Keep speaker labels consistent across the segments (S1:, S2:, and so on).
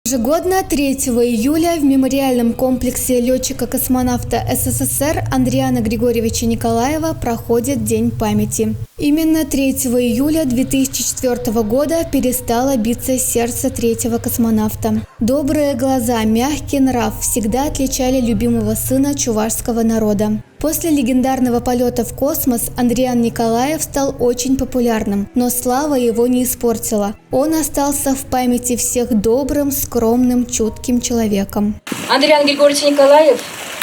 S1: Ежегодно 3 июля в мемориальном комплексе летчика-космонавта СССР Андриана Григорьевича Николаева проходит День памяти. Именно 3 июля 2004 года перестало биться сердце третьего космонавта. Добрые глаза, мягкий нрав всегда отличали любимого сына чувашского народа. После легендарного полета в космос Андриан Николаев стал очень популярным, но слава его не испортила. Он остался в памяти всех добрым, скромным, чутким человеком.
S2: Андриян Григорьевич Николаев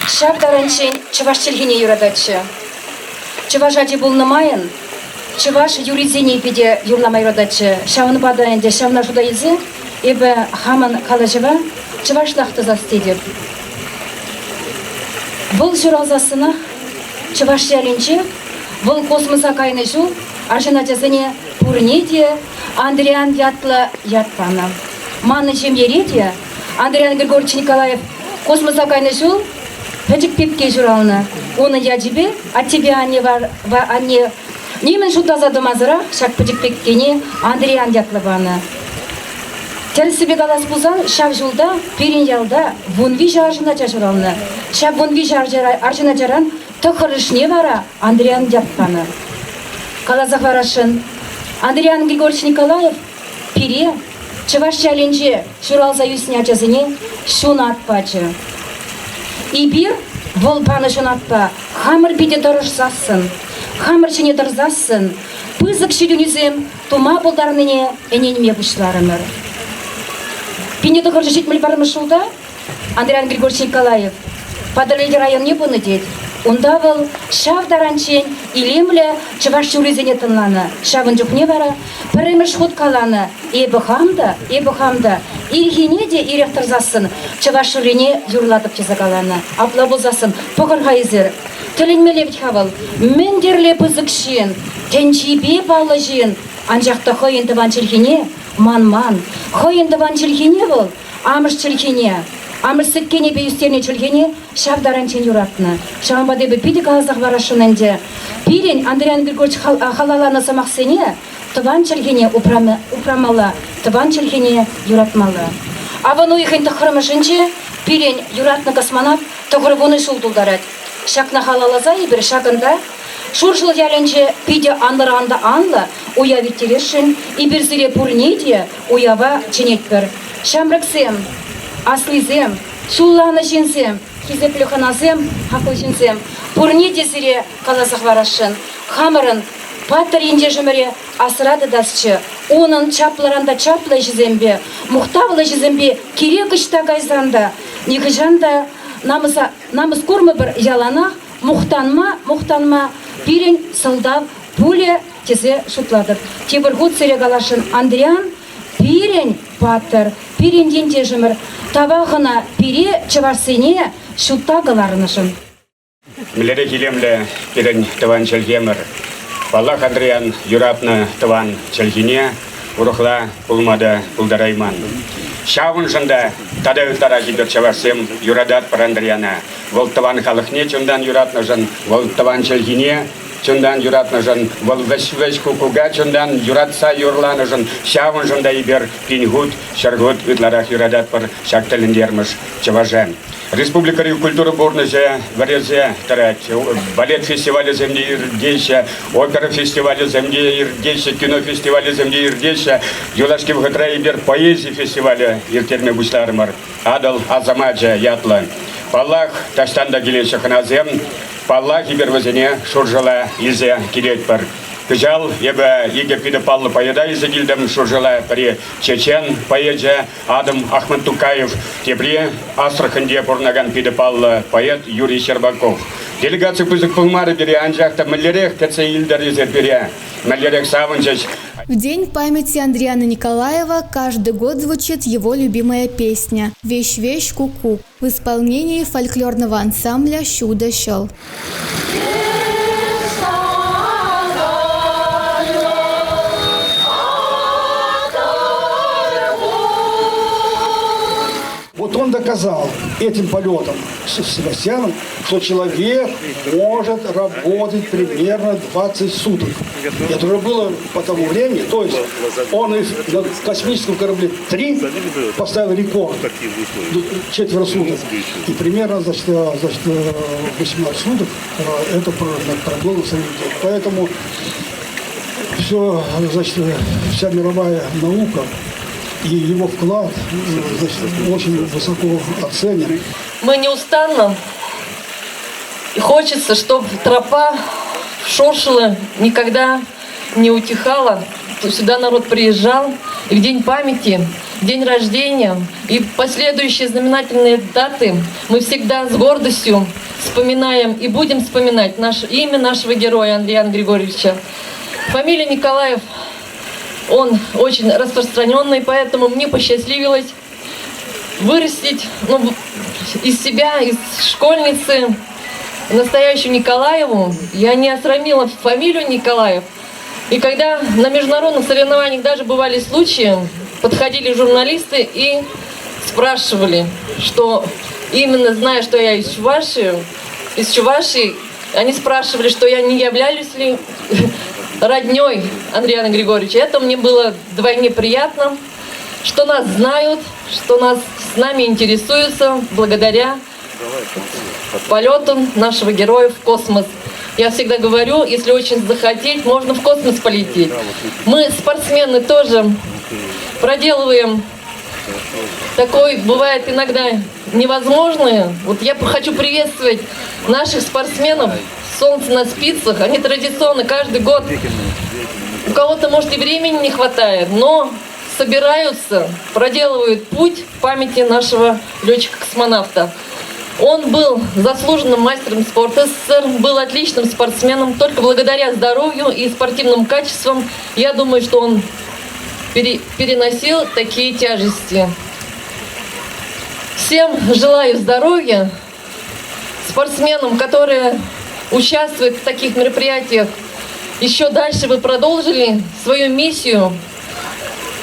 S2: ҫав таранччен чӑваш чӗлхине юрататчӗ. Чӑваш ачи пулнӑ майӑн чӑваш юррисене питӗ юрлама юрататчӗ. Ҫавӑнпа та ӗнтӗ ҫавна шута илсе эпӗ хамӑн калаҫӑва чӑвашлах тӑсас тетӗп. Вӑл ҫуралсассӑнах чӑваш ялӗнче вӑл космоса кайнӑ ҫул арҫын ачасене пурне те Андриан ятлӑ ят панӑ. Манӑн ҫемьере те Андриан Григорьевич Николаев космоса кайнӑ ҫул пӗчӗк пепке ҫуралнӑ. Унӑн ячӗпе аттепе анне, анне нимӗн шутласа тӑмасӑрах ҫак пӗчӗк пепкене Андриан ятлӑ панӑ. Тӗрӗссипе калас пулсан, ҫав ҫулта пирӗн ялта 13 арҫын ача ҫуралнӑ. Ҫав 13 арҫын ачаран тӑххӑрӑшне вара Андриан ят панӑ. Каласа хӑварасшӑн, Андриан Григорьевич Николаев пире, чӑваш ялӗнче ҫуралса ӳснӗ ачасене, ҫунат пачӗ. Эпир вӑл панӑ ҫунатпа хамӑр питӗ тӑрӑшсассӑн, хамӑр ҫине тӑрсассӑн пысӑк ҫитӗнӳсем тума пултарнине ӗненме пуҫларӑмӑр. 1971 ҫулта Андриан Григорьевич Николаев Патӑрьел районне пынӑ тет. Унта вӑл ҫав таранччен илемлӗ чӑваш юррисене тӑнланӑ. Ҫавӑн чухне вара пӗрремӗш хут каланӑ: «Эпӗ хам та, эпӗ хам та ирхине те ирех тӑрсассӑн чӑваш юррине юрлатӑп» тесе каланӑ. Апла пулсассӑн пӑхӑр-ха эсир, тӗлӗнмелле вӗт-ха вӑл. Мӗн тӗрлӗ пысӑк ҫын, тӗнчипе паллӑ ҫын, анчах та хӑйӗн тӑван чӗлхине манман. Хӑйӗн тӑван чӗлхине вӑл амӑш чӗлхине, амӑш сӗткенӗпе ӳстернӗ чӗлхене ҫав таранччен юратнӑ. Ҫавӑнпа та эпӗ питӗ каласа хӑварасшӑн ӗнтӗ. Пирӗн Андриян Григорьевич халалланӑ сӑмахсене тӑван чӗлхене упрамалла, тӑван чӗлхене юратмалла. Авӑн уйӑхӗн тӑххӑрмӗшӗнче пирӗн юратнӑ космонавт 90 ҫул тултарать. Ҫакна халалласа эпир ҫакӑнта Шуршӑл ялӗнче питӗ анлӑран та анлӑ уяв ирттересшӗн. Эпир сире пурне те уява чӗнетпӗр. Ҫамрӑксем, аслисем, ҫулланӑ ҫынсем, хисеплӗ хӑнасем, хаклӑ ҫынсем, пурне те сире каласа хӑварасшӑн. Хамӑрӑн паттӑр ентешӗмӗре асра тытасчӗ. Унӑн чаплӑран та чаплӑ ӗҫӗсемпе, мухтавлӑ ӗҫӗсемпе кирек ӑҫта кайсан та, нихӑҫан та намӑса намӑс курмӑпӑр яланах мухтанма, мухтанма пирӗн сӑлтав пулӗ тесе шутлатӑп. Тепӗр хут сире каласшӑн, Андриан пирӗн паттӑр, пирӗн ентешӗмӗр. Тавах ӑна пире, чӑвашсене, ҫутта кӑларнӑшӑн.
S3: Мӗнлерех илемлӗ пирӗн тӑван чӗлхемӗр. Паллах, Андриан юратнӑ тӑван чӗлхине урӑхла пулма та пултарайман. Ҫавӑншӑн та тата ытларах эпир чӑвашсем юрататпӑр Андриана. Вӑл тӑван халӑхне чунтан юратнӑшӑн, вӑл тӑван чӗлхине чунтан юратнӑшӑн, вӑл вӗҫ-вӗҫ куккука чунтан юратса юрланӑшӑн, ҫавӑншӑн та эпир пин хут, ҫӗр хут ытларах юрататпӑр ҫак тӗлӗнтермӗш чӑваша. Республикӑри культура пурнӑҫӗ вӗресе тӑрать. Балет фестивалӗсем те иртеҫҫӗ, опера фестивалӗсем те иртеҫҫӗ, кино фестивалӗсем те иртеҫҫӗ. Юлашки вӑхӑтра эпир поэзи фестивалӗ ирттерме пуҫларӑмӑр. Атӑл асамачӗ ятлӑ. Паллах, таҫтан та килеҫҫӗ хӑнасем. Паллах, эпир вӗсене Шуршӑла илсе килетпӗр. Кӑҫал эпӗ икӗ питӗ паллӑ поэта илсе килтӗм Шуршӑла. Пӗри чечен поэчӗ Адам Ахматукаев, тепри Астраханьте пурӑнакан питӗ паллӑ поэт Юрий Щербаков. Делегаци пысӑк пулмарӗ пире, анчах та мӗнлерех кӗтсе илтӗр эсир пире, мӗнлерех савӑнчӗҫ.
S1: В День памяти Андриана Николаева каждый год звучит его любимая песня «Вещь-вещь ку-ку» в исполнении фольклорного ансамбля «Чудо ҫӑл».
S4: Вот он доказал этим полетом с Севастьяном, что человек может работать примерно 20 суток. Это уже было по тому времени. То есть он на космическом корабле 3 поставил рекорд четверо суток. И примерно, значит, 18 суток это продлилось на самом деле. Поэтому все, значит, вся мировая наука и его вклад, значит, очень высоко оценен.
S5: Мы неустанно, и хочется, чтобы тропа Шоршила никогда не утихала. Сюда народ приезжал, и в день памяти, в день рождения, и последующие знаменательные даты мы всегда с гордостью вспоминаем и будем вспоминать наше имя нашего героя Андриана Григорьевича. Фамилия Николаев, он очень распространенный, поэтому мне посчастливилось вырастить, ну, из себя, из школьницы, настоящую Николаеву. Я не осрамила фамилию Николаев. И когда на международных соревнованиях даже бывали случаи, подходили журналисты и спрашивали, что именно зная, что я из Чувашии, они спрашивали, что я не являюсь ли родней Андриана Григорьевича. Это мне было вдвойне приятно, что нас знают, что нас с нами интересуются благодаря полету нашего героя в космос. Я всегда говорю, если очень захотеть, можно в космос полететь. Мы, спортсмены, тоже проделываем такой, бывает иногда невозможное. Вот я хочу приветствовать наших спортсменов «Солнце на спицах». Они традиционно каждый год, у кого-то, может, и времени не хватает, но собираются, проделывают путь в памяти нашего летчика-космонавта. Он был заслуженным мастером спорта СССР, был отличным спортсменом. Только благодаря здоровью и спортивным качествам, я думаю, что он переносил такие тяжести. Всем желаю здоровья, спортсменам, которые участвуют в таких мероприятиях, еще дальше вы продолжили свою миссию.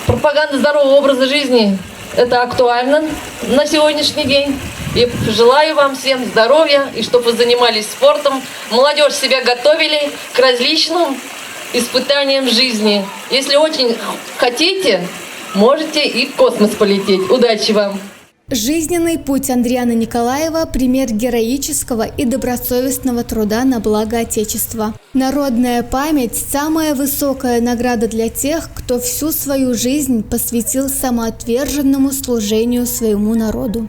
S5: Пропаганда здорового образа жизни – это актуально на сегодняшний день. И желаю вам всем здоровья, и чтобы вы занимались спортом. Молодежь себя готовили к различным испытаниям жизни. Если очень хотите, можете и в космос полететь. Удачи вам!
S1: Жизненный путь Андриана Николаева – пример героического и добросовестного труда на благо Отечества. Народная память – самая высокая награда для тех, кто всю свою жизнь посвятил самоотверженному служению своему народу.